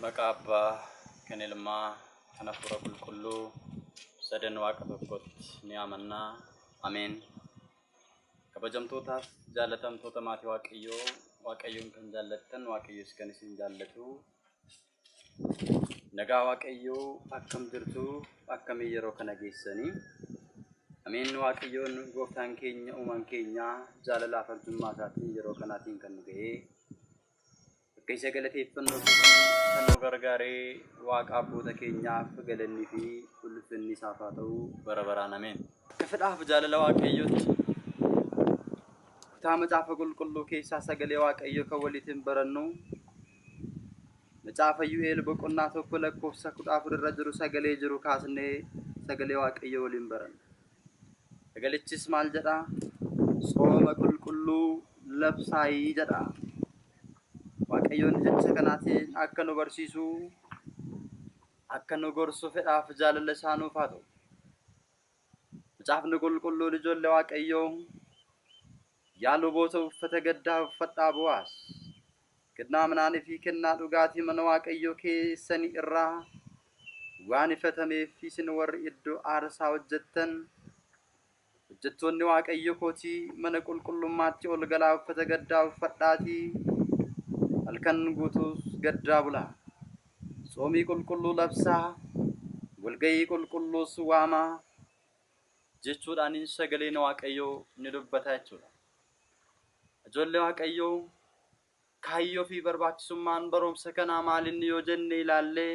Maqaa Abbaa kan Ilmaa kan Hafuura Qulqulluu sadan Waaqa tokkotti ni amannaa. Ameen. Kabajamtootaaf jaallatamtoota maatii Waaqayyoo, Waaqayyoon kan jaallattan, Waaqayyos kan isin jaallatu. Nagaa Waaqayyoo, akkam jirtu? Akkamii yeroo kana geessanii? Ameen. Waaqayyoon gooftaan keenya, uumaan keenya, jaalalaaf arjummaa isaatiin yeroo kanaatiin kan nu ga'ee akka isa galateeffannoo kan nu gargaaree Waaqa abboota keenyaaf galannii fi ulfinni isaaf haa ta'u bara baraan. Ameen. Akka fedhaaf jaalala Waaqayyootti kutaa Macaafa Qulqulluu keessaa sagalee Waaqayyoo kan waliitiin barannu Macaafa Yu'eel boqonnaa 1 lakkoofsa 14 irra jiru sagalee jiru kaasnee sagalee Waaqayyoo waliin baranna. Sagalichis maal jedhaa? Tsooma qulqulluu labsaayii jedha. Waaqayyoon jecha kanaatiin akka nu barsiisu, akka nu gorsu fedhaaf jaalala isaa nuuf haa ta'u. Macaafni Qulqulluun, ijoollee Waaqayyoo, yaa luboota, uffata gaddaa uffadhaa bu'aas. Kennaa midhaanii fi kennaa dhugaatii mana Waaqayyoo keessanii irraa waan ifatameef, isin warri iddoo aarsaa hojjettan, hojjettoonni Waaqayyo kootii, mana qulqullummaatti ol galaa, uffata gaddaa uffadhaatii halkan guutuus gaddaa bulaa. Tsoomii qulqulluu labsaa, walga'ii qulqulluus waamaa jechuudhaan sagaleen Waaqayyoo ni dubbata jechuudha. Ijoollee Waaqayyoo, kaayyoo fi barbaachisummaan barumsa kanaa maalinni yoo jenne ilaallee,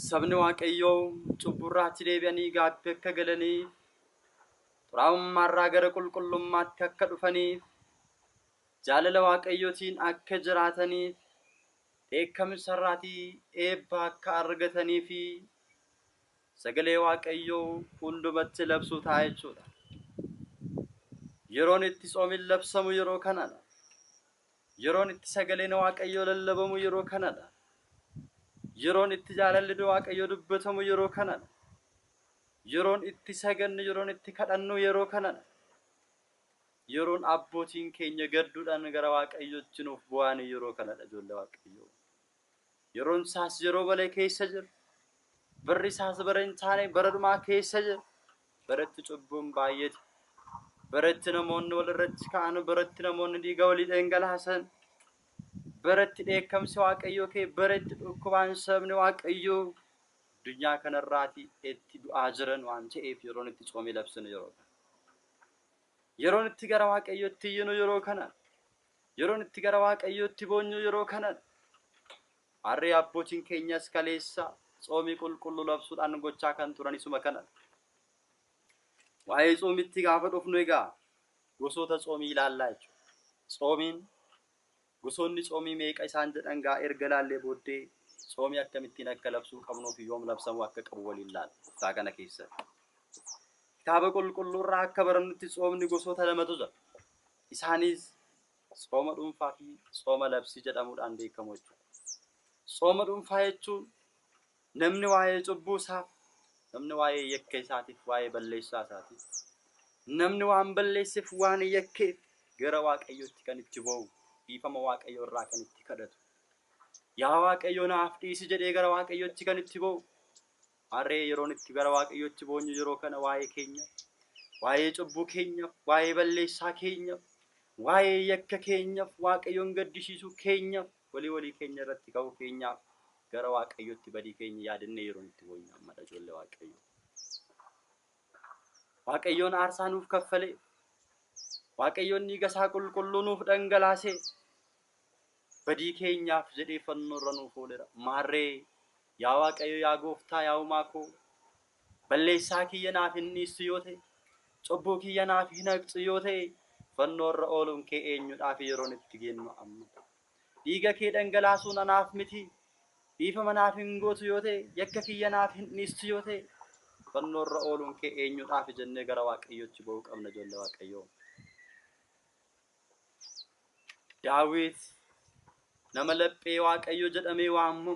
sabni Waaqayyoo cubburraatti deebi'anii gaabbii akka galaniif, xuraa'ummaarraa gara qulqullummaatti akka dhufaniif, jaalala Waaqayyootiin akka jiraataniif, dheekkamsarraatii eebba akka argatanii fi sagalee Waaqayyoo hundumatti labsuu ta'a jechuudha. Yeroon itti tsoomiin labsamu yeroo kanadha. Yeroon itti sagaleen Waaqayyoo lallabamu yeroo kanadha. Yeroon itti jaalalli Waaqayyoo dubbatamu yeroo kanadha. Yeroon itti sagannu, yeroon itti kadhannu yeroo kanadha. Yeroon abbootiin keenya gadduudhaan gara Waaqayyootti nuuf bu'aan yeroo kanadha, ijoollee Waaqayyoo. Yeroon isaas yeroo balee keessa jira. Barri isaas bara hin taane, bara dhumaa keessa jira. Baratti cubbuun baay'ate. Baratti namoonni walirratti ka'an, baratti namoonni dhiiga walii dhangalaasan, baratti dheekkamsi Waaqayyoo kee, baratti dhukkubaan sabni Waaqayyoo addunyaa kanarraati itti du'aa jiran waan ta'eef, yeroon itti tsoomii labsinu yeroo kana. Yeroon itti gara Waaqayyootti iyyinu yeroo kana. Yeroon itti gara Waaqayyootti boonyu yeroo kana. Harree abbootiin keenyas kaleessa tsoomii qulqulluu labsuudhaan gochaa kan turan isuma kana. Waa'ee tsoomitti gaafa dhufnu egaa gosoota tsoomii ilaallaa jechuudha. Tsoomiin, gosoonni tsoomii meeqa isaan jedhan gaa erga ilaallee booddee, tsoomii akkamittiin akka labsuu qabnuu fi yoom labsamuu akka qabu waliin ilaalla. Kutaa kana keessatti. Kitaaba Qulqulluu irraa akka barannutti tsoomni gosoota lamatu jira. Isaanis tsooma dhuunfaa fi tsooma labsii jedhamuudhaan beekamu jechuudha. Tsooma dhuunfaa jechuun namni waa'ee cubbuu isaaf, namni waa'ee yakka isaatiif, waa'ee balleessaa isaatiif, namni waan balleesseef, waan yakkeef gara Waaqayyootti kan itti boo'u, dhiifama Waaqayyoo irraa kan itti kadhatu. Yaa Waaqayyo, naaf dhiisi jedhee gara Waaqayyootti kan itti boo'u. Harree yeroon itti gara Waaqayyootti boonyu yeroo kana, waa'ee keenya, waa'ee cubbuu keenyaaf, waa'ee balleessaa keenyaaf, waa'ee yakka keenyaaf, Waaqayyoon gaddisiisuu keenyaaf, walii walii keenya irratti ka'uu keenyaaf gara Waaqayyootti badii keenya yaadannee yeroon itti boonyu ammadha, ijoollee Waaqayyoo. Waaqayyoon aarsaa nuuf kaffalee, Waaqayyoon dhiiga isaa qulqulluu nuuf dhangalaasee, badii keenyaaf jedhee fannoo irra nuuf ooleera. Maarree yaa Waaqayyo, yaa gooftaa, yaa uumaa koo, balleessaa kiyya naaf hin dhiistu yoo ta'e, cubbuu kiyya naaf hin haqxu yoo ta'e, fannoo irra ooluun kee eenyudhaaf yeroon itti geennu amma. Dhiiga kee dhangalaasuun anaaf miti. Dhiifama naaf hin gootu yoo ta'e, yakka kiyya naaf hin dhiistu yoo ta'e, fannoo irra ooluun kee eenyudhaaf jennee gara Waaqayyootti ba'uu qabna, ijoollee Waaqayyoo. Daawit nama laphee Waaqayyoo jedhamee waamamu,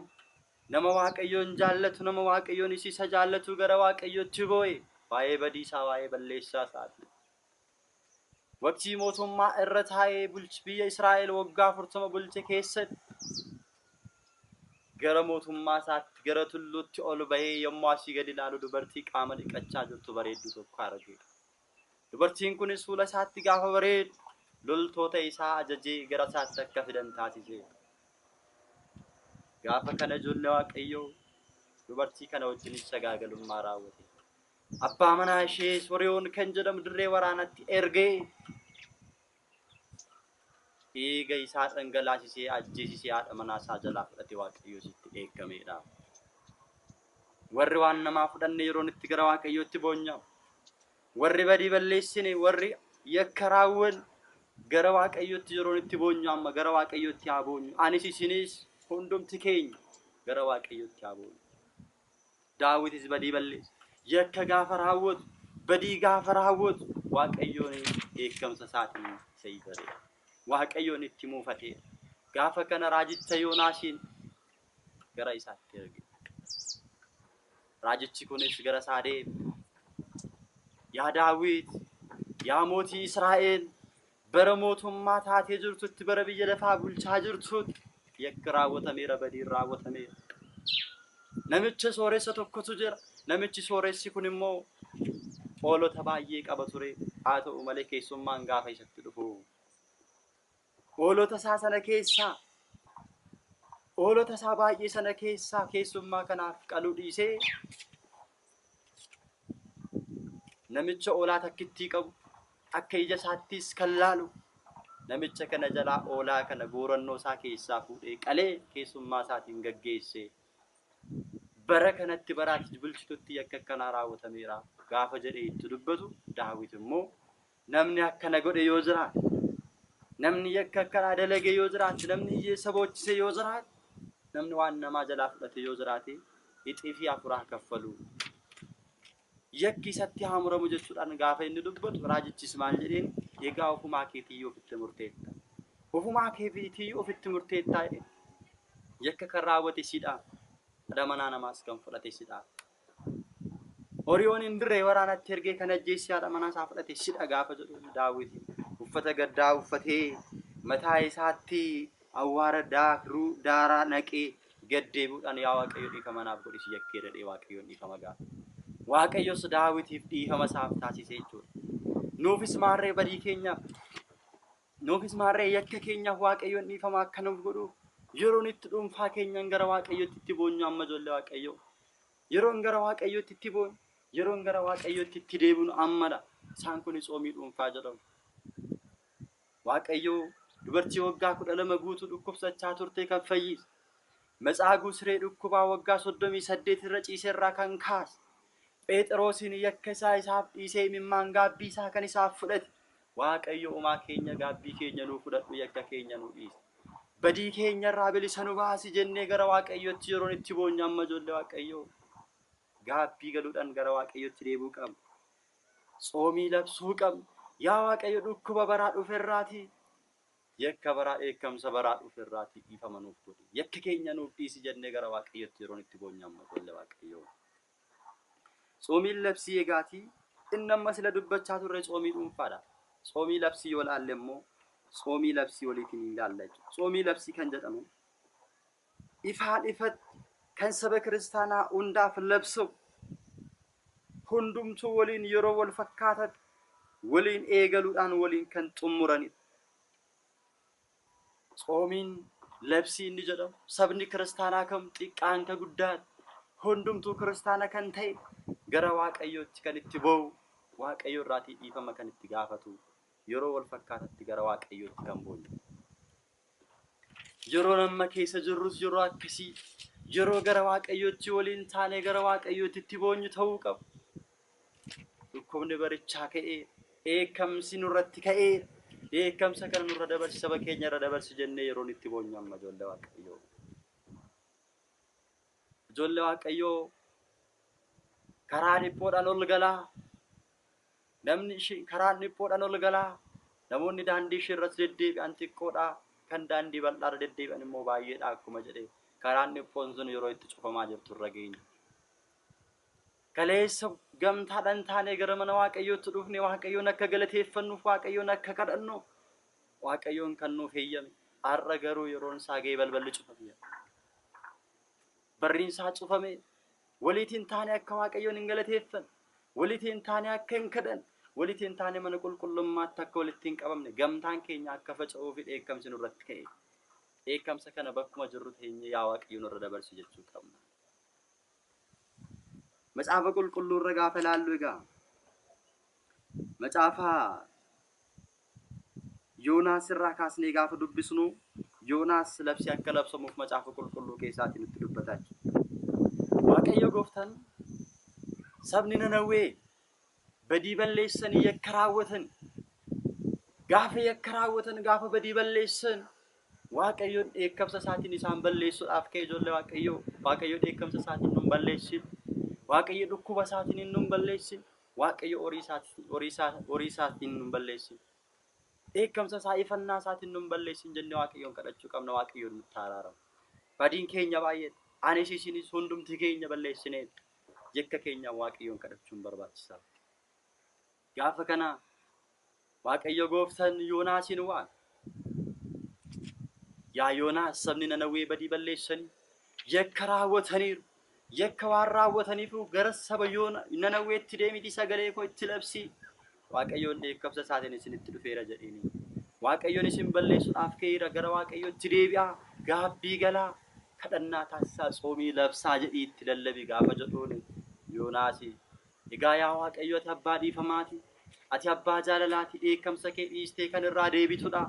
nama Waaqayyoon jaallatu, nama Waaqayyoon isa jaallatu gara Waaqayyootti boo'e waa'ee badiisaa, waa'ee balleessaa isaati. Waqtii mootummaa irra taa'ee bulchi biyya Israa'el waggaa 40 bulche keessatti Gara mootummaa isaatti gara tulluutti ol bahee yommuu asii gadi ilaalu dubartii qaama dhiqachaa jirtu bareedduu tokko arge. Dubartiin kunis fuula isaatti gaafa bareedu loltoota isaa ajajee gara isaatti akka fidan taasise. Gaafa kana ijoollee Waaqayyoo dubartii kana wajjinis sagaagalummaa raawwate. Abbaa manaa ishee Sooriyoon kan jedhamu dirree waraanatti ergee dhiiga isaa dhangalaasisee ajjeesisee haadha manaa isaa jalaa fudhate. Waaqayyoo sitti dheekkameedha. Warri waan namaa fudhanne yeroon itti gara Waaqayyootti boonyamu. Warri badii balleessine, warri yakka raawwan gara Waaqayyootti yeroon itti boonyu amma. Gara Waaqayyootti haa boonyu. Anis isinis hundumti keenya gara Waaqayyootti haa boonyu. Daawitis badii balleesse. Yakka gaafa raawwatu, badii gaafa raawwatu Waaqayyoon dheekkamsa isaatiin isa ifate. Waaqayyoon itti muufatee gaafa kana raajicha Yoonaasiin gara isaatti erge. Raajichi kunis gara isaa deeme. Yaa Daawit, yaa mootii Israa'el, bara mootummaa taatee jirtutti, bara biyya lafaa bulchaa jirtutti yakka raawwatameera, badiin raawwatameera. Namicha sooressa tokkotu jira. Namichi sooressi kun immoo hoolota baay'ee qaba ture. Haa ta'u malee keessummaan gaafa isatti dhufu hoolota isaa sana keessaa, hoolota isaa baay'ee sana keessaa keessummaa kanaaf qaluu dhiisee namicha hoolaa takkittii qabu, akka ija isaattis kan laalu namicha kana jalaa hoolaa kana goorannoo isaa keessaa fuudhee qalee keessummaa isaatiin gaggeesse. Bara kanatti baraatti bulchitutti yakka akkanaa raawwatameera gaafa jedhee itti dubbatu, Daawit immoo namni akkana godhe yoo jiraate, namni yakka akkanaa dalage yoo jiraate, namni hiyyeessa boochise yoo jiraate, namni waan namaa jalaa fudhate yoo jiraate ixii afuraa kaffalu. Yakki isatti haa muramu jechuudhaan gaafa inni dubbatu, raajichis maal jedheen? Egaa ofumaa keetiyyuu ofitti murteetta. Ofumaa keetiyyuu ofitti murteettaa jedheen. Yakka kan raawwate sidha. Haadha manaa namaas kan fudhate sidha. Horiyoon hin dirree waraanatti ergee kan ajjeessi haadha manaa isaa fudhate sidha gaafa jedhu, Daawit uffata gaddaa uffatee mataa isaatti awwaara daakruu daaraa naqee gaddeebi'uudhaan, yaa Waaqayyo dhiifama naaf godhi, si yakkee jedhee Waaqayyoon dhiifama gaafa. Waaqayyos Daawitiif dhiifama isaaf taasise jechuudha. Nuufis maarree badii keenyaaf, nuufis maarree yakka keenyaaf Waaqayyoon dhiifama akka nuuf godhu yeroon itti dhuunfaa keenyaan gara Waaqayyootti itti boonyu amma, ijoollee Waaqayyoo. Yeroon gara Waaqayyootti itti boonyu, yeroon gara Waaqayyootti itti deebinu ammadha. Isaan kun tsoomii dhuunfaa jedhamu. Waaqayyoo dubartii waggaa 12 guutuu dhukkubsachaa turte kan fayyise. Matsaaguu siree dhukkubaa waggaa 38 irra ciise irraa kan kaase. Phexrosin yakka isaa isaaf dhiisee imimmaan gaabbii isaa kan isaaf fudhate. Waaqayyo uumaa keenya gaabbii keenya nuu fudhadhu, yakka keenya nuu dhiise. Badii keenya irraa bilisa nu baasi jennee gara Waaqayyootti yeroon itti boonyu amma, ijoollee Waaqayyoo. Gaabbii galuudhaan gara Waaqayyootti deebi'uu qabna. Tsoomii labsuu qabna. Yaa Waaqayyo dhukkuba baraa dhuferraatii, yakka baraa, dheekkamsa baraa dhuferraatii dhiifama nuuf godhi. Yakka keenya nuuf dhiisi jennee gara Waaqayyootti yeroon itti boonyu amma, ijoollee Waaqayyoo. Tsoomiin labsii egaatii inni amma sila dubbachaa turre tsoomii dhuunfaadha. Tsoomii labsii yoo laalle immoo tsoomii labsii waliitiin hin ilaalla jechuudha. Tsoomii labsii kan jedhamu ifaan ifatti kan saba kiristaanaa hundaaf labsamu, hundumtuu waliin yeroo wal fakkaatatti waliin eegaluudhaan waliin kan xumuranidha. Tsoomiin labsii inni jedhamu sabni kiristaanaa kam xiqqaan ka guddaati hundumtuu kiristaana kan ta'e gara Waaqayyootti kan itti ba'u, Waaqayyo irraatii dhiifama kan itti gaafatu, yeroo wal fakkaatatti gara Waaqayyootti kan boonyu. Yeroo amma keessa jirrus yeroo akkasii, yeroo gara Waaqayyootti waliin taanee gara Waaqayyootti itti boonyu ta'uu qaba. Dhukkubni barichaa ka'ee, dheekkamsi nurratti ka'ee, dheekkamsa kana nurra dabarsi, saba keenya irra dabarsi jennee yeroon itti boonyu amma, ijoollee Waaqayyoo. Ijoollee Waaqayyoo, karaa dhiphoodhaan ol galaa. Namni ishee karaa dhiphoodhaan ol galaa. Namoonni daandii ishee irratti deddeebi'an xiqqoodha. Kan daandii bal'aarra deddeebi'an immoo baay'eedha akkuma jedhe, karaan dhiphoon sun yeroo itti cufamaa jirtu irra geenya. Kaleessa gamtaadhaan taanee gara mana Waaqayyootti dhufne Waaqayyoon akka galateeffannuuf, Waaqayyoon akka kadhannuuf Waaqayyoon kan nuuf heeyyame. Har'a garuu yeroon isaa ga'ee balballi cufameera. Barriin isaa cufame. Waliitiin taane akka Waaqayyoon hin galateeffanne, waliitiin taane akka hin kadhanne, waliitiin taane mana qulqullummaatti akka walitti hin qabamne, gamtaan keenya akka faca'uu fi dheekkamsi nurratti ka'e. Dheekkamsa kana bakkuma jirru teenye yaa Waaqayyo nurra dabarsi jechuu qabna. Macaafa qulqulluu irra gaafa ilaallu egaa macaafa Yoonaas irraa kaasnee gaafa dubbisnu Yoonaas labsi akka labsamuuf macaafa qulqulluu keessaatiin nutti dubbataa jechuudha. Waaqayyo gooftaan sabni Nanawwee badii balleessanii yakka raawwatan, gaafa yakka raawwatan, gaafa badii balleessan Waaqayyoon dheekkamsa isaatiin isaan balleessuudhaaf ka'e. Ijoollee Waaqayyoo, Waaqayyo dheekkamsa isaatiin nun balleessin. Waaqayyo dhukkuba isaatiin nun balleessin. Waaqayyo horii isaatiin nun balleessin. Dheekkamsa isaa ifannaa isaatiin nun balleessin jennee Waaqayyoon kadhachuu qabna. Waaqayyoon nutti araaramu. Badiin keenya baay'eedha. Anis isinis hundumti keenya balleessineedha. Yakka keenya Waaqayyoon kadhachuun barbaachisaadha. Gaafa kana Waaqayyo gooftaan Yoonaasiin waan yaa Yoonaas, sabni Nanawwee badii balleessanii yakka raawwataniiru. Yakka waan raawwataniif gara saba Nanawweetti deemiti sagalee koo itti labsi. Waaqayyoon dheekkamsa isaatiin isinitti dhufeera jedheeni. Waaqayyoon isin balleessuudhaaf ka'eera, gara Waaqayyootti deebi'aa, gaabbii galaa, kadhannaa taasisaa, tsoomii labsaa jedhii itti lallabi gaafa jedhuun Yoonaasi. Egaa yaa Waaqayyo, ati abbaa dhiifamaati. Ati abbaa jaalalaati, dheekkamsa kee dhiistee kan irraa deebitudha.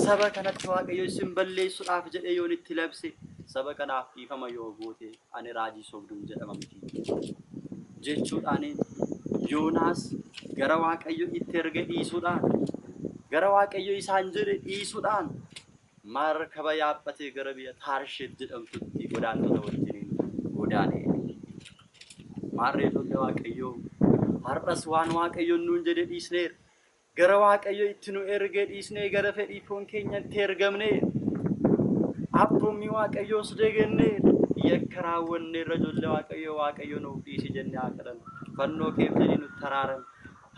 Saba kanatti Waaqayyo isin balleessuudhaaf jedhee yoon itti labse, saba kanaaf dhiifama yoo goote ani raajii sobduun jedhama miti. Jechuudhaan Yoonaas gara Waaqayyo itti erga dhiisuudhaan, gara Waaqayyo isaan jedhe dhiisuudhaan markaba yaabbatee gara biyya Taarsheet jedhamtutti godaantota wajjiniin godaane. Maarree ijoollee Waaqayyoo, har'as waan Waaqayyoon nuun jedhe dhiisneera. Gara Waaqayyo itti nu ergee dhiisnee gara fedhii foon keenyatti ergamnee abboommii Waaqayyoos dagannee yakka raawwanneerra. Ijoollee Waaqayyoo, Waaqayyo nuuf dhiisi jennee haa kadhannu. Fannoo keef jedhii nutti araarami.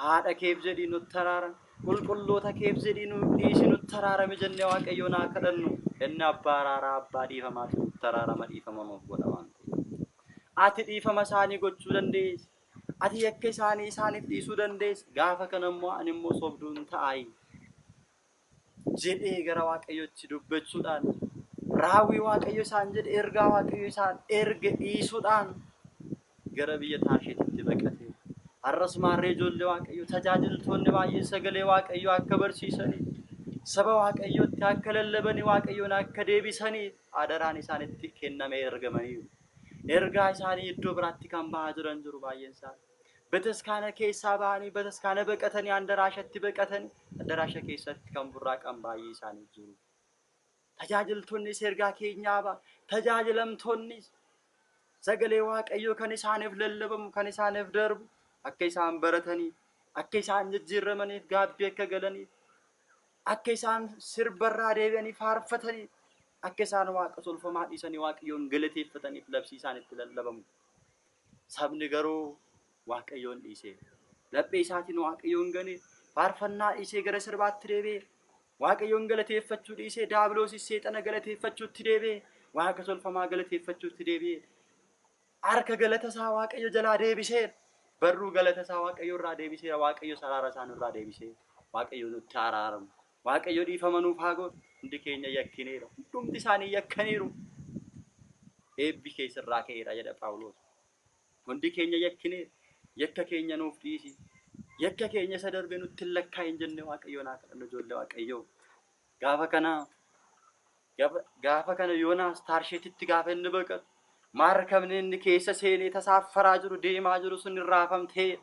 Haadha keef jedhii nutti araarami. Qulqulloota keef jedhii nuuf dhiisi, nutti araarami jennee Waaqayyoon haa kadhannu. Inni abbaa araaraa, abbaa dhiifamaati, nutti araarama, dhiifama nuuf godha waan ta'eef. Ati dhiifama isaanii gochuu dandeessa. Ati yakka isaanii isaaniif dhiisuu dandeessa. Gaafa kana immoo ani immoo sobduun ta'aayi jedhee gara Waaqayyootti dubbachuudhaan, raawwii Waaqayyo isaan jedhe, ergaa Waaqayyo isaan erge dhiisuudhaan gara biyya Taarsheetitti baqate. Har'as maarree ijoollee Waaqayyo, tajaajiltoonni baay'een sagalee Waaqayyoo akka barsiisanii, saba Waaqayyootti akka lallabanii, Waaqayyoon akka deebisanii adaraan isaanitti kennamee ergamaniiru. Ergaa isaanii iddoo biraatti kan bahaa jiran jiru baay'een isaanii. Bataskaana keessaa bahanii, bataskaana baqatanii, andaraashatti baqatanii, andaraasha keessatti kan burraaqan baay'ee isaanii jiru. Tajaajiltoonnis ergaa keenyaa ba'a. Tajaajilamtoonnis sagalee Waaqayyoo kan isaaniif lallabamu, kan isaaniif darbu, akka isaan baratanii, akka isaan jijjiiramaniif, gaabbii akka galaniif, akka isaan sirbarraa deebi'anii faarfataniif, akka isaan waaqa tolfamaa dhiisanii Waaqayyoon galateeffataniif labsii isaanitti lallabamu. Sabni garuu Waaqayyoon dhiisee, laphee isaatiin Waaqayyoon ganee, faarfannaa dhiisee gara sirbaatti deebi'ee, Waaqayyoon galateeffachuu dhiisee Daabiloosis seexana galateeffachuutti deebi'ee, waaqa tolfamaa galateeffachuutti deebi'ee, harka galata isaa Waaqayyo jalaa deebisee, barruu galata isaa Waaqayyo irraa deebisee, Waaqayyo saraara isaa nurraa deebisee, Waaqayyo nutti araaramu. Waaqayyo dhiifama nuuf haa godhu. Hundi keenya yakkineera. Hundumti isaanii yakkaniiru. Eebbi keessirraa ka'eera jedha Phaawulos. Hundi keenya yakkineera. Yakka keenya nuuf dhiisi. Yakka keenya isa darbe nutti hin lakkaa'in jennee Waaqayyoon haa kadhannu, ijoollee Waaqayyoo. Gaafa kana Yoonaas Taarsheetitti gaafa inni baqatu, maarkabni inni keessa seenee tasaaffaraa jiru, deemaa jiru sun irraafamtee.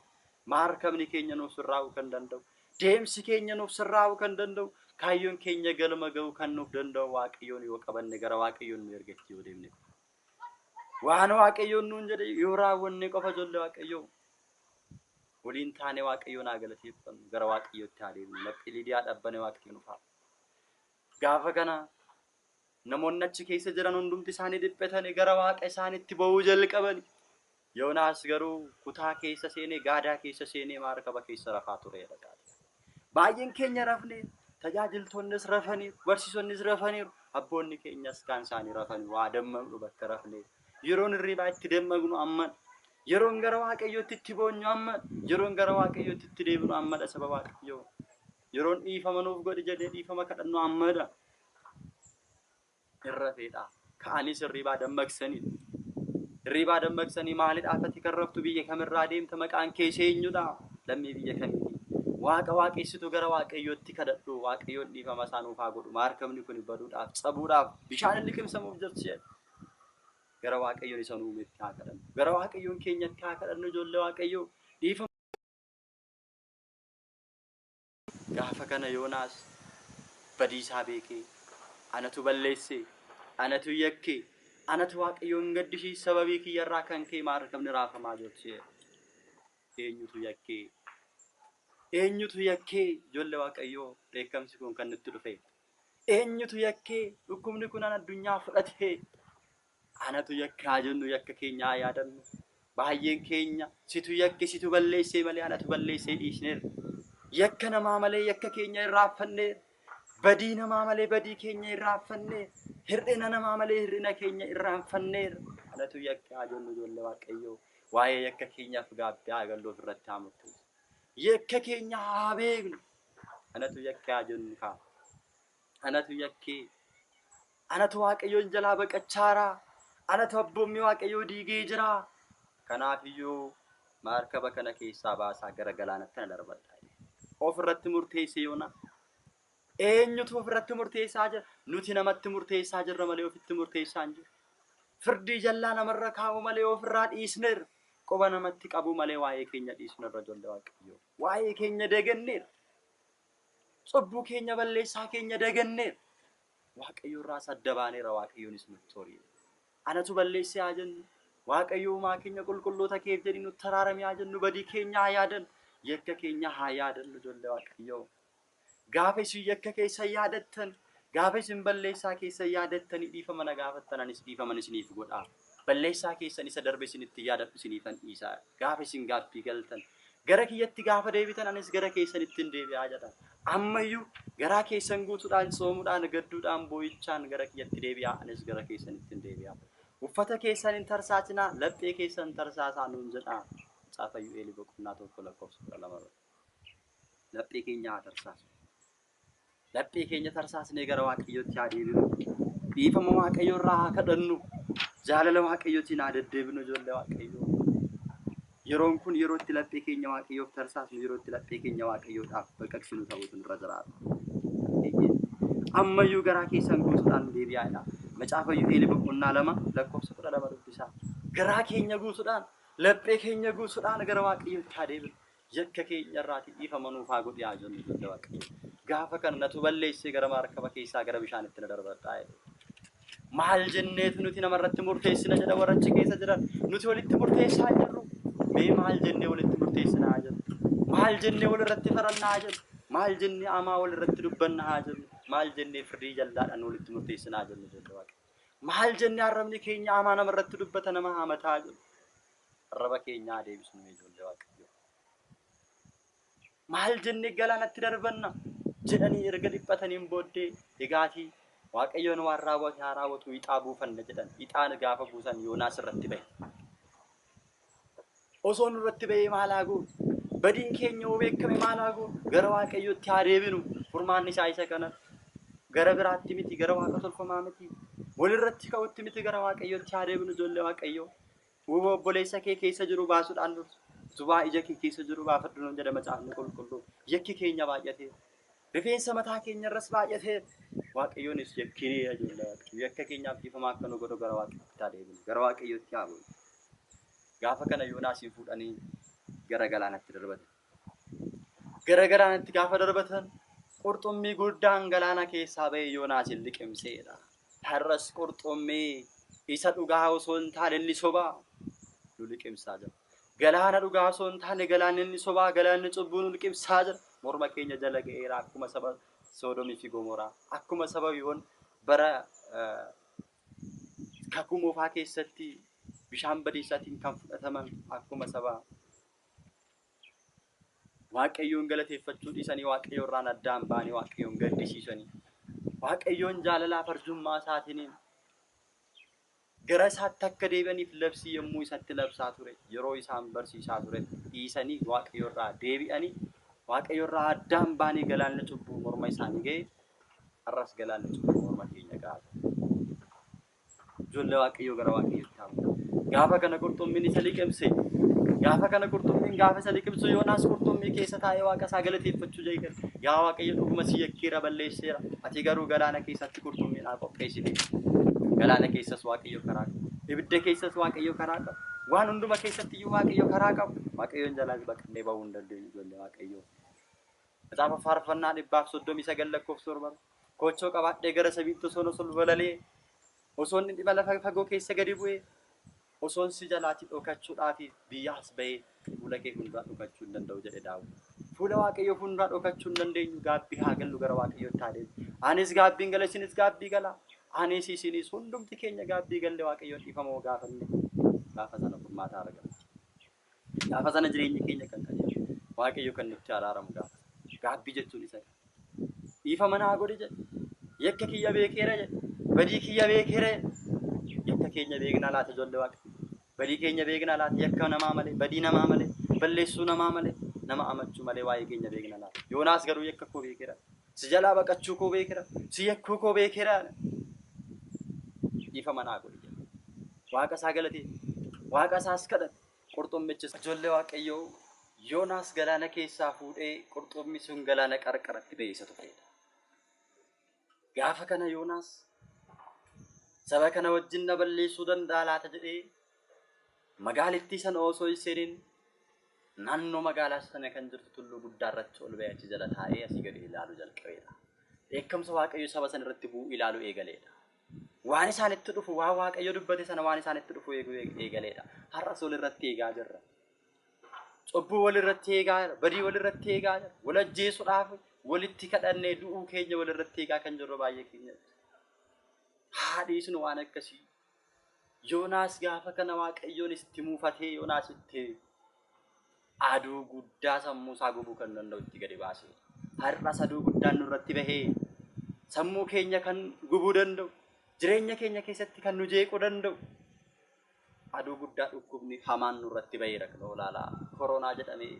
Maarkabni keenya nuuf sirraa'uu kan danda'u, deemsi keenya nuuf sirraa'uu kan danda'u, kaayyoon keenya galma ga'uu kan nuuf danda'u Waaqayyoon yoo qabanne, gara Waaqayyoon nu ergatti yoo deemne qofa. Waan Waaqayyoon nuun jedhe yoo raawwanne qofa. Ijoollee Waaqayyoo, waliin taane Waaqayyoon haa galateeffannu, gara Waaqayyootti haa deemnu, laphee Liidiyaa dhabbane Waaqayyo nuuf haa. Gaafa kana namoonni achi keessa jiran hundumti isaanii dhiphatanii gara Waaqa isaaniitti ba'uu jalqabani. Yoonaas garuu kutaa keessa seenee, gaadaa keessa seenee, maarkaba keessa rafaa tureera. Baay'een keenya rafnee, tajaajiltoonnis rafaniiru, barsiisonnis rafaniiru, abboonni keenyas kaan isaanii rafanii waa dammaqnu bakka rafnee. Yeroon hirribaa itti dammaqnu ammadha. Yeroon gara Waaqayyootti itti boonyu ammadha. Yeroon gara Waaqayyootti itti deebinu ammadha saba Waaqayyoo. Yeroon dhiifama nuuf godhi jedhee dhiifama kadhannu ammadha. Irra feedha. Ka'anis hirribaa dammaqsanii. Hirribaa dammaqsanii maalidhaaf ati kan raftu biyya kamirraa deemta maqaan kee eenyudha? Lammii biyya kamiiti? Waaqa waaqessitu gara Waaqayyootti kadhadhu. Waaqayyoon dhiifama isaa nuuf haa godhu. Maarkabni kun baduudhaaf, cabuudhaaf, bishaan liqimsamuuf jirti jedhe. Gara Waaqayyoon isa nu uumetti haa kadhannu. Gara Waaqayyoon keenyatti haa kadhannu ijoollee Waaqayyoo. Dhiifama. Gaafa kana Yoonaas badiisaa beekee anatu balleesse, anatu yakke, anatu Waaqayyoon gaddisiise sababii kiyyarraa kan ka'e maarkabni raafamaa jirti jedhe. Eenyutu yakkee? Eenyutu yakkee? Ijoollee Waaqayyoo dheekkamsi kun kan nutti dhufe. Eenyutu yakkee? Dhukkubni kun addunyaa fudhate. Anatu yakkaa jennu yakka keenya haa yaadannu. Baay'een keenya situ yakke situ balleessee malee anatu balleessee dhiisneerra. Yakka namaa malee yakka keenya irraanfanneerra. Badii namaa malee badii keenya irraanfanneerra. Hir'ina namaa malee hir'ina keenya irraanfanneerra. Anatu yakkaa jennu ijoollee Waaqayyoo. Waa'ee yakka keenyaaf gaabbii haa gallu ofirratti haa murteessu. Yakka keenya haa beeknu. Anatu yakkaa jennu kaa. Anatu yakkee. Anatu Waaqayyoon jalaa baqachaaraa. Anatu abboommii Waaqayyoo diigee jira. Kanaafiyyuu maarkaba kana keessaa baasaa gara galaanatti na darbadha. Ofirratti murteesse Yoonaa. Eenyutu ofirratti murteessaa jira? Nuti namatti murteessaa jirra malee ofitti murteessaa hin jiru. Firdii jallaa namarra kaa'u malee ofirraa dhiisneerra. Quba namatti qabu malee waa'ee keenya dhiisnerra ijoollee Waaqayyoo. Waa'ee keenya daganneerra. Cubbuu keenya balleessaa keenya daganneerra. Waaqayyo irraas adda baaneera Waaqayyoonis nutti horiira. Anatu balleessee haa jennu. Waaqayyo uumaa keenya qulqulloota keef jedhi nutti araarame haa jennu. Badii keenya haa yaadannu. Yakka keenya haa yaadannu ijoollee Waaqayyoo. Gaafa isin yakka keessa yaadattan, gaafa isin balleessaa keessa yaadattanii dhiifama na gaafattan anis dhiifama isiniif godha. Balleessaa keessan isa darbe isinitti yaadadhu isiniifan dhiisa. Gaafa isin gaabbii galtan gara kiyyatti gaafa deebitan anis gara keessanitti hin deebi'aa jedha. Ammayyuu garaa keessan guutuudhaan soomuudhaan gadduudhaan boo'ichaan gara kiyyatti deebi'aa anis gara keessanitti hin deebi'aa. Uffata keessan hin tarsaasinaa laphee keessan tarsaasaa nuun jedha. Macaafa Iyu'eel boqonnaa 1 lakkoofsa 12 irratti. Laphee keenya haa tarsaasu. Laphee keenya tarsaasnee gara Waaqayyootti haa deebinu. Dhiifama Waaqayyoo irraa haa kadhannu. Jaalala Waaqayyootiin haa deddeebinu ijoollee Waaqayyoo. Yeroon kun yeroo itti laphee keenya Waaqayyoof tarsaasnu, yeroo itti laphee keenya Waaqayyoodhaaf baqaqsinu ta'uutu nurra jiraata. Ammayyuu garaa keessan guutuudhaan deebi'aadha. Macaafa Iyu'eel boqonnaa 2 lakkoofsa 12 dubbisaa. Garaa keenya guutuudhaan, laphee keenya guutuudhaan gara Waaqayyootti haa deebinu. Yakka keenya irraatii dhiifama nuuf haa godhi haa jennu ijoollee Waaqayyoo. Gaafa kana natu balleessee gara maarkaba keessaa gara bishaanitti na darbadhaa jedhe. Maal jenneetu nuti namarratti murteessina jedha warra achi keessa jiran. Nuti walitti murteessaa hin jirru. Mee maal jennee walitti murteessina haa jennu. Maal jennee walirratti farannaa haa jennu. Maal jennee amaa walirratti dubbanna haa jennu. Maal jennee firdii jallaadhaan walitti murteessina haa jennu ijoollee Waaqayyoo. Maal jennee arrabni keenya amaa namarratti dubbata nama hamataa haa jennu. Arraba keenya haa deebisnu ijoollee Waaqayyoo. Maal jennee galaanatti darbanna jedhanii erga dhiphataniin booddee egaatii Waaqayyoon waan raawwate haa raawwatu ixaa buufanna jedhan. Ixaan gaafa buusan Yoonaas irratti bahe. Osoo nurratti bahee maal haa goonu? Badiin keenya yoo beekame maal haa goonu? Gara Waaqayyootti haa deebinu. Furmaanni isaa isa kana. Gara biraatti miti, gara Waaqa tolfamaa miti. Walirratti ka'utti miti gara Waaqayyootti haa deebinu ijoollee Waaqayyoo. Huuba obboleessa kee keessa jiru baasuudhaan dursu. Utubaa ija kee keessa jiru baafadhu nuun jedha macaafni qulqulluun. Yakki keenya baay'ateera. Rifeensa mataa keenya irras baay'ateera. Waaqayyoonis yakkineera ijoollee Waaqayyoo. Yakka keenyaaf dhiifama akka nu godhu gara Waaqayyootti haa deebinu. Gara Waaqayyootti haa bu'u. Gaafa kana Yoonaasiin fuudhanii gara galaanatti darbatan. Gara galaanatti gaafa darbatan qurxummii guddaan galaana keessaa ba'ee Yoonaasin liqimseedha. Har'as qurxummii isa dhugaa osoo hin taane inni sobaa nu liqimsaa jira. Galaana dhugaa osoo hin taane galaanni inni sobaa galaanni cubbuu nu liqimsaa jira. Morma keenya jala ga'eera akkuma saba Soodomii fi Gomoraa akkuma saba yoon bara kakuu moofaa keessatti bishaan badiisaatiin kan fudhataman akkuma saba Waaqayyoon galateeffachuu dhiisanii Waaqayyo irraan addaan ba'anii Waaqayyoon gaddisiisanii Waaqayyoon jaalalaaf arjummaa isaatiniin Gara isaatti akka deebi'aniif labsii yommuu isatti labsaa ture, yeroo isaan barsiisaa ture dhiisanii Waaqayyo irraa deebi'anii, Waaqayyo irraa addaan baanii galaanni cubbuu morma isaanii ga'e. Har'as galaanni cubbuu morma keenya ga'a. Ijoollee Waaqayyoo, gara Waaqayyootti haa. Gaafa kana qurxummiin isa liqimse. Gaafa kana qurxummiin gaafa isa liqimsu, Yoonaas qurxummii keessa taa'ee Waaqa isaa galateeffachuu jalqabe. "Yaa Waaqayyo, dhuguma si yakkeera, balleesseera. Ati garuu galaana keessatti qurxummii naa qopheessite." Galaana keessas Waaqayyo karaa qaba. Ibidda keessas Waaqayyo karaa qaba. Waan hunduma keessatti iyyuu Waaqayyo karaa qaba. Waaqayyoon jalaas baqannee bahuu hin dandeenyu, ijoollee Waaqayyoo. Macaafa Faarfannaa 139 lakkoofsa 7. Koochoo qabaadhee gara samiitti osoo ol balalee, osoo inni dhima lafa fagoo keessa gadi bu'ee, osoon si jalaatti dhokachuudhaaf biyyaas bahee, fuula kee fuulduraa dhokachuu hin danda'u, jedhe Daawit. Fuula Waaqayyoo fuulduraa dhokachuu hin dandeenyu. Gaabbii haa gallu, gara Waaqayyootti haa deemnu. Anis gaabbiin gala, isinis gaabbii gala. Anis, isinis, hundumti keenya gaabbii galle Waaqayyoon dhiifama gaafanne, gaafa sana furmaata argama. Gaafa sana jireenyi keenya kan qajeelu, Waaqayyo kan nutti araaramu gaafa sana. Gaabbii jechuun isa kana. Dhiifama naa godhi jedhe. Yakka kiyya beekeera jedhe. Badii kiyya beekeera jedhe. Yakka keenya beeknaa laata, ijoollee Waaqa? Badii keenya beeknaa laata? Yakka namaa malee, badii namaa malee, balleessuu namaa malee, nama amachuu malee waa'ee keenya beekna laata? Yoonaas garuu yakka koo beekeera. Si jalaa baqachuu koo beekeera. Si yakkuu koo beekeera. Dhiifama naa godhi jedhe. Waaqa isaa galatee, Waaqa isaas kadhate. Qurxummichis, ijoollee Waaqayyoo, Yoonaas galaana keessaa fuudhee qurxummi sun galaana qarqaratti ba'ee isa tufeedha. Gaafa kana Yoonaas saba kana wajjin na balleessuu danda'a laata jedhee, magaalittii sana osoo hin seenin naannoo magaalaa sana kan jirtu tulluu guddaa irratti ol ba'ee, achi jala taa'ee asii gadi ilaaluu jalqabeedha. Dheekkamsa Waaqayyo saba sana irratti bu'u ilaaluu eegaleedha. Waan isaanitti dhufu, waan Waaqayyo dubbate sana, waan isaanitti dhufu eeguu eegaleedha. Har'as wal irratti eegaa jirra. Cubbuu wal irratti eegaa jirra. Badii wal irratti eegaa jirra. Wal ajjeesuudhaaf walitti kadhannee du'uu keenya wal irratti eegaa kan jirru baay'ee keenya. Haa dhiisnu waan akkasii. Yoonaas gaafa kana Waaqayyoon itti muufatee, Yoonaas itti aduu guddaa sammuu isaa gubuu kan danda'u itti gadi baase. Har'as aduu guddaan nurratti bahee sammuu keenya kan gubuu danda'u, jireenya keenya keessatti kan nu jeequu danda'u, aduu guddaa dhukkubni hamaan nurratti baheera kan olaalaa koronaa jedhamee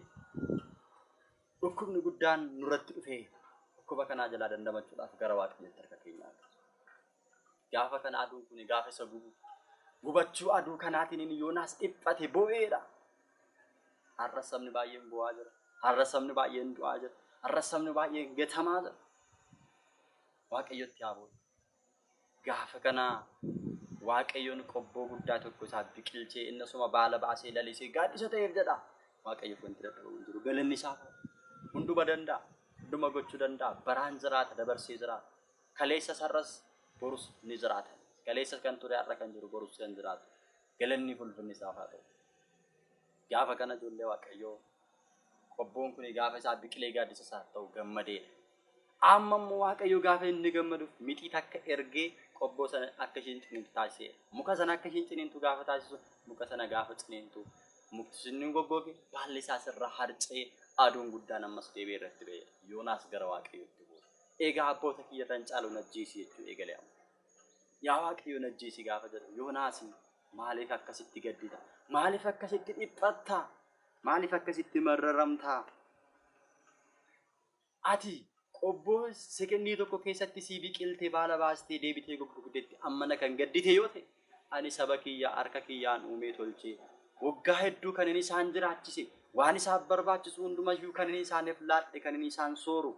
dhukkubni guddaan nurratti dhufee, dhukkuba kanaa jalaa dandamachuudhaaf gara Waaqayyootti harka keenyaa. Gaafa kana aduun kun gaafa isa gubu, gubachuu aduu kanaatiin inni Yoonaas dhiphate, bo'eedha. Har'a sabni baay'een bo'aa jira. Har'a sabni baay'een du'aa jira. Har'a sabni baay'een gatamaa jira. Waaqayyotti haa bo'u. Gaafa kana Waaqayyoon qobboo guddaa tokko isaaf biqilchee, inni osuma baala baasee lalisee gaaddisa ta'eef jedha. Waaqayyo wanti dadhabamu hin jiru. Galanni isaaf hunduma danda'a. Hunduma gochuu danda'a. Baraan jiraata, dabarsee jiraata. Kaleessa, sarras, borus ni jiraata. Kaleessa kan ture, har'a kan jiru, borus kan jiraatu. Galanni fulfinni isaaf haa ta'u. Gaafa kana, ijoollee Waaqayyoo, qobboon kun gaafa isaa biqilee gaaddisa isaaf ta'u gammadeedha. Amma immoo Waaqayyo gaafa inni gammaduuf mixii takka ergee qobboo sana akka isheen ciniintu taasiseera. Muka sana akka isheen ciniintu gaafa taasisu, muka sana gaafa ciniintu, mukti sun ni goggoge, baalli isaas irraa harca'ee, aduun guddaan ammas deebi'ee irratti ba'eera. Yoonaas gara Waaqayyootti bu'e. "Egaa abboota kiyya irra hin caalu, na ajjeesi" jechuu eegale amma. "Yaa Waaqayyo, na ajjeesi" gaafa jedhu, "Yoonaas, maaliif akkasitti gaddita? Maaliif akkasitti dhiphatta? Maaliif akkasitti marraramta? Ati qobboo sekendii tokko keessatti sii biqiltee, baala baastee, deebitee goggogdetti ammana kan gaddite yoo ta'e, ani saba kiyya harka kiyyaan uumee tolchee, waggaa hedduu kan inni isaan jiraachise, waan isaaf barbaachisu hundumayyuu kan inni isaaniif laadhe, kan inni isaan sooru,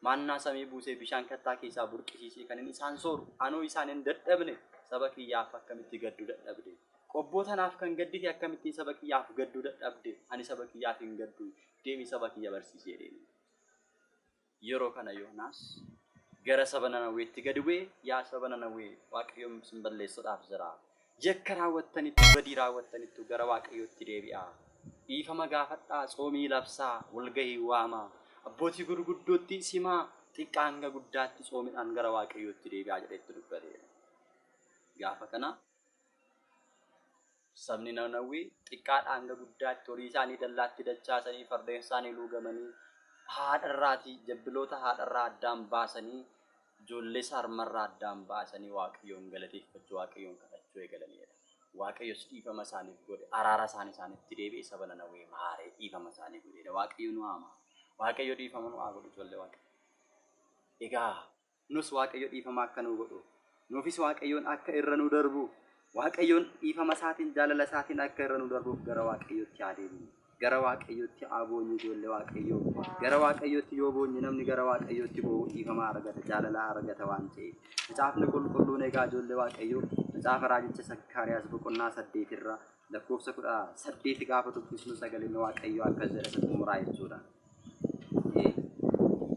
maannaa samii buusee, bishaan kattaa keessaa burqisiisee kan inni isaan sooru, anuu isaan hin dadhabne, saba kiyyaaf akkamitti gadduu dadhabde? Qobboo tanaaf kan gaddite, akkamittiin saba kiyyaaf gadduu dadhabde? Ani saba kiyyaaf hin gaddu? Deemi, saba kiyya barsiisee deemi." Yeroo kana Yoonaas gara saba Nanawweetti gadi bu'ee, "Yaa saba Nanawwee, Waaqayyoon isin balleessuudhaaf jira. Yakka raawwattanitti, badii raawwattanitti gara Waaqayyootti deebi'aa. Dhiifama gaafadhaa, tsoomii labsaa, walgahii waamaa, abbootii gurguddootti simaa, xiqqaa hanga guddaatti tsoomiidhaan gara Waaqayyootti deebi'aa" jedheetti dubbateera. Gaafa kana sabni Nanawwee xiqqaadhaa hanga guddaatti horii isaanii dallaatti dachaasanii, fardeen isaanii luugamanii, haadharraatii jabbiloota haadharraa addaan baasanii, ijoollee harmarraa addaan baasanii, Waaqayyoon galateeffachuu, Waaqayyoon kadhachuu. kadhachuu eegalanidha. Waaqayyos dhiifama isaaniif godhe, araara isaanii isaanitti deebi'e, saba Nanawwee maaree dhiifama isaanii godheedha. Waaqayyo nu haama. Waaqayyo dhiifama nu haa godhu ijoollee Waaqayyo. Egaa nus Waaqayyo dhiifama akka nu godhu, nuufis Waaqayyoon akka irra nu darbu, Waaqayyoon dhiifama isaatiin jaalala isaatiin akka irra nu darbuuf gara Waaqayyootti haa deebinu. Gara Waaqayyootti haa boonyu ijoollee Waaqayyoo. Gara Waaqayyootti yoo boonye namni gara Waaqayyootti boo'u dhiifama argata, jaalala argata waan ta'eef. Macaafni qulqulluun egaa ijoollee Waaqayyoo macaafa raajicha Zakkaariyaas boqonnaa 8 irraa lakkoofsa 18 gaafa dubbisnu sagaleen Waaqayyoo akkas jedha isa xumuraa jechuudha.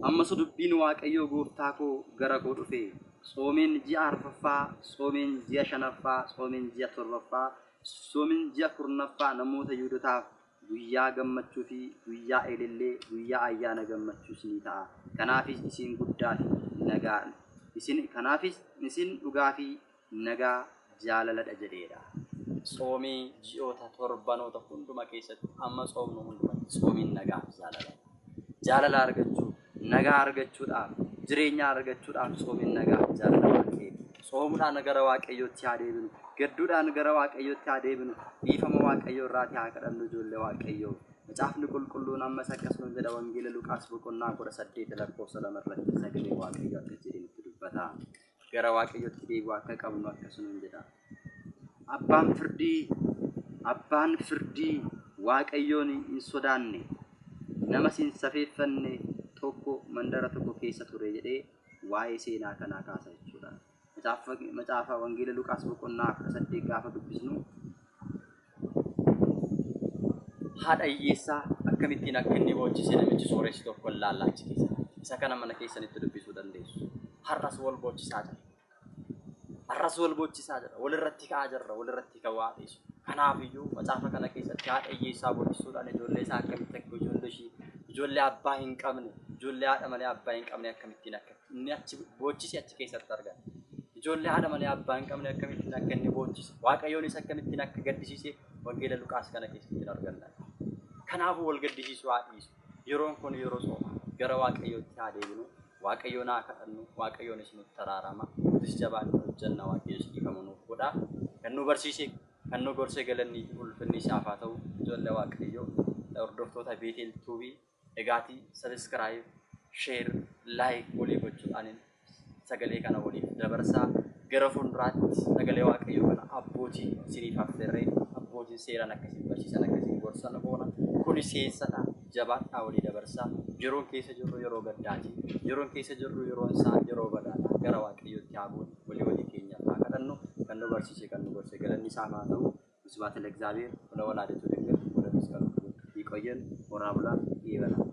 Ammas dubbiin Waaqayyoo gooftaa koo gara koo dhufe. Tsoomiin ji'a arfaffaa, tsoomiin ji'a shanaffaa, tsoomiin ji'a torbaffaa, tsoomiin ji'a kurnaffaa namoota Yihuudotaaf guyyaa gammachuu fi guyyaa elellee, guyyaa ayyaana gammachuus ni ta'a. Kanaafis isin guddaa fi nagaa isin kanaafis isin dhugaa fi nagaa jaalaladha jedheedha. Tsoomii ji'oota torbanoota hunduma keessatti amma tsoomnu hundumatti tsoomiin nagaa fi jaalala. Jaalala argachuu, nagaa argachuudhaaf, jireenya argachuudhaaf tsoomiin nagaa fi jaalala waan ta'eef. Tsoomuudhaan gara Waaqayyootti haa deebinu. Gadduudhaan gara Waaqayyootti haa deebinu. Dhiifama Waaqayyoo irraatii haa kadhannu ijoollee Waaqayyoo. Macaafni qulqulluun ammas akkasuma jedha Wangeela Luqaas boqonnaa 18 lakkoofsa 2 irratti sagalee Waaqayyoo akkas jedhee nutti dubbata. Gara Waaqayyootti deebi'uu akka qabnu akkasuma jedha. Abbaan firdii Waaqayyoon hin sodaanne, namas hin safeeffanne tokko mandara tokko keessa ture jedhee waa'ee seenaa kanaa kaasa jechuudha. Macaafa Wangeela Luqaas boqonnaa 18 gaafa dubbisnu haadha hiyyeessaa akkamittiin akka inni boochise namichi sooressi tokko ilaalla achi keessa. Isa kana mana keessanitti dubbisuu dandeessu. Har'as wal boochisaa jira. Har'as wal boochisaa jira. Walirratti ka'aa jirra. Walirratti ka'uu haa dhiisu. Kanaafiyyuu macaafa kana keessatti haadha hiyyeessaa boochisuudhaan ijoollee isaa akkamitti akka ijoollee ishii ijoollee abbaa hin qabne ijoollee haadha malee abbaa hin qabne akkamittiin akka inni achi boochise achi keessatti argama. Ijoollee haadha malee abbaa hin qabne akkamittiin akka inni boochise Waaqayyoonis akkamittiin akka gaddisiise Wangeela Luqaas kana keessatti arganna. Kanaafuu wal gaddisiisuu haa dhiisu. Yeroon kun yeroo soomaa gara Waaqayyootti haa deebinu. Waaqayyoon haa kadhannu. Waaqayyoonis nutti araarama. Nutis jabaanne hojjenna. Waaqayyos dhiifama nuuf godha. Kan nu barsiise kan nu gorse galanni fi ulfinni isaaf haa ta'u. Ijoollee Waaqayyoo hordoftoota Beetel Tuubii egaatii subscribe, share, like walii gochuudhaan sagalee kana waliif dabarsaa. Gara fuulduraatti sagalee Waaqayyoo kana abbootii isiniif affeerree abbootiin seeraan akkasiin barsiisan akkasiin gorsan goona. Kuni seensadha. Jabaadhaa walii dabarsaa. Yeroon keessa jirru yeroo gaddaati. Yeroon keessa jirru yeroon isaa yeroo badaadha. Gara Waaqayyootti haa buunu. Walii walii keenyaaf haa kadhannu. Kan nu barsiise kan nu gorse galanni isaaf haa ta'u. ስብሐት ለእግዚአብሔር ወለወላዲቱ ድንግል ወለመስቀሉ ክቡር። ይቆየን። ወራ ብላ ይበላል።